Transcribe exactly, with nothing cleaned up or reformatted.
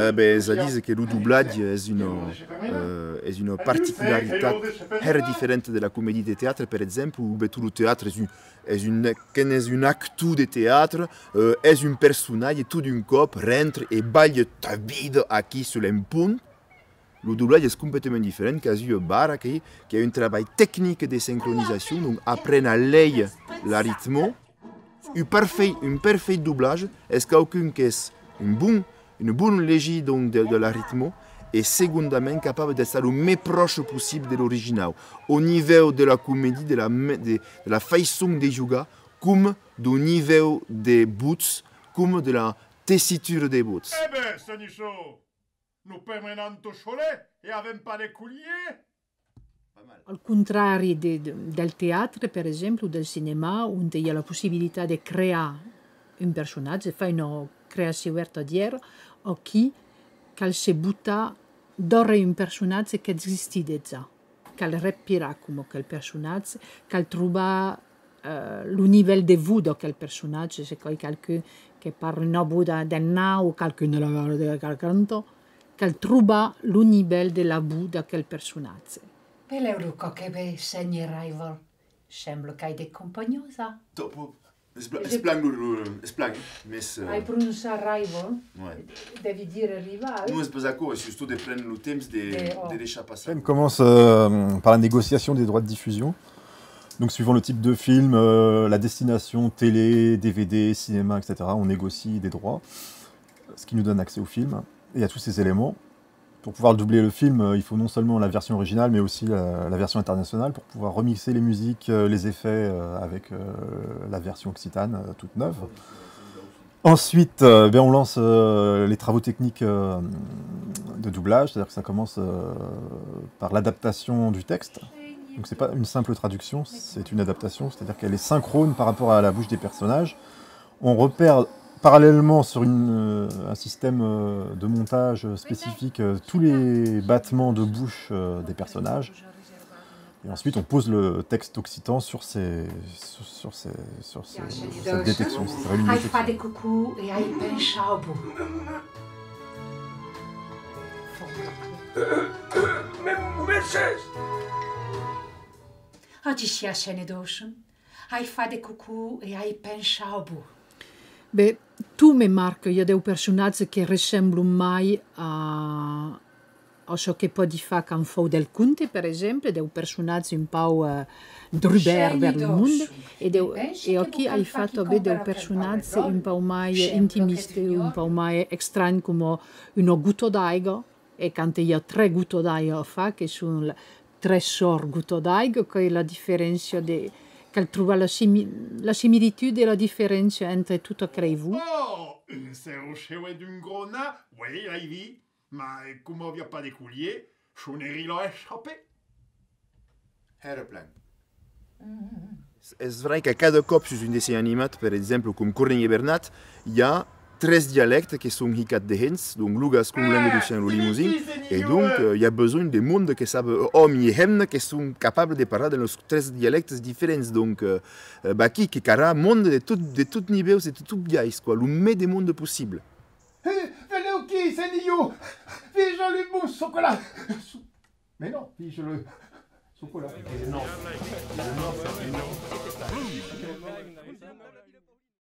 E ben, es a díser que lo doblatge es una, eh, es una particularitat hèra diferenta de la comedia de teatre, per exemple, ont ben tot lo teatre es un, es un, que'n es un actor de teatre, eh, es un personatge, tot d'un còp, rentra e balha ta vida aquí sul empont. Lo doblatge es completament diferent, qu'as ua barra aquí, qu'i a un trabalh tecnic de sincronizacion, donc apren a léger l'aritmo. Un perfeit, un perfeit doblatge es quauqu'un qu'es un bon, un bon legidor de, de l'aritmo, e segondament capable d'estar lo mei pròche possible de l'originau, au nivèu de la comedia, de la me-, de, de la faiçon de jogar, coma dau nivèu de votz, coma de la tessitura de votz. E ben, Sanichon, nos permenam tot solets e avem pas de colhièrs? Al contrari de, de, del teatre, per exemple, o del cinèma, onte i a la possibilitat de crear un personatge, far una creacion vertadièra, aquí cal se botar darrèr un personatge qu'existís dejà. Cal respirar coma aquel personatge, cal trobar, eh, lo nivèl de votz d'aquel personatge, se qu'es quauqu'un que parla una votz de, de naut o quauqu'un de la, de la garganta, cal trobar lo nivèl de la votz d'aquel personatge. Belèu lo còp que ve, sénher Rival. Sembla qu'ai de companhosa. Top. Es bla-, es plan lo, lo, es plan, mes, eh, ai prononciat Rival. Ouais. Devi dire Rival. Non, es pas aquò, es sustot de prendre lo temps de, de, oh, de deishar passar. Le film commence, euh, par la négociation des droits de diffusion. Donc, suivant le type de film, euh, la destination télé, D V D, cinéma, et cetera, on négocie des droits, ce qui nous donne accès au film et à tous ces éléments. Pour pouvoir doubler le film, euh, il faut non seulement la version originale, mais aussi la, la version internationale pour pouvoir remixer les musiques, euh, les effets, euh, avec, euh, la version occitane, euh, toute neuve. Ensuite, euh, ben, on lance, euh, les travaux techniques, euh, de doublage, c'est-à-dire que ça commence, euh, par l'adaptation du texte. Donc c'est pas une simple traduction, c'est une adaptation, c'est-à-dire qu'elle est synchrone par rapport à la bouche des personnages. On repère parallèlement sur une, euh, un système, euh, de montage, euh, spécifique, euh, tous les battements de bouche, euh, des personnages. Et ensuite, on pose le texte occitan sur ces, sur, sur ces, sur ces, cette détection, cette réunion de texte. Ai fat de cocon e ai pensat a vos. Adissiatz, sènher Dawson. Ai fat de cocon e ai pensat a vos. Ben, tot me marca, i a deu personatges que ressemblan mai a, a çò que pòdi far quand fau del conte, per exemple, deu personatge un pauc, eh, drubèr vers lo monde, e deu, e aquí ai fat tanben deu personatge un pauc mai intimiste, un pauc mai estranh, coma una gota d'aiga. E quand i a tres gotas d'aiga a far, que son la, tres sòrts gotas d'aiga, qu'es la diferéncia de, cal trobar la simi-, la similitud e la diferéncia entre tot aquelei votz. Oh, un serrocheu e d'un gronat, oui, l'ai vist, mas coma aviá pas de colhièr, son eri la echappé. Hèra plan. Es vrai qu'a cada còp sus un dessenh animat, per exemple, com Corneille e Bernat, i a tres dialèctes que son hicats dehens, donc lo gascon, lo lengadocian, lo lemosin, e donc, eh, i a besonh de monde que sabe, eh, òmi e hemna, que son capables de parlar dens los tres dialèctes diferents. Donc, eh, eh, vaquí que calrà monde de tot, de tot nivèus e de tot biais, quoi, lo mei de monde possible. Eh, velèu aquí, sènher Ieu! Vejatz lo bon chocolat! Mes non, vejatz lo chocolat.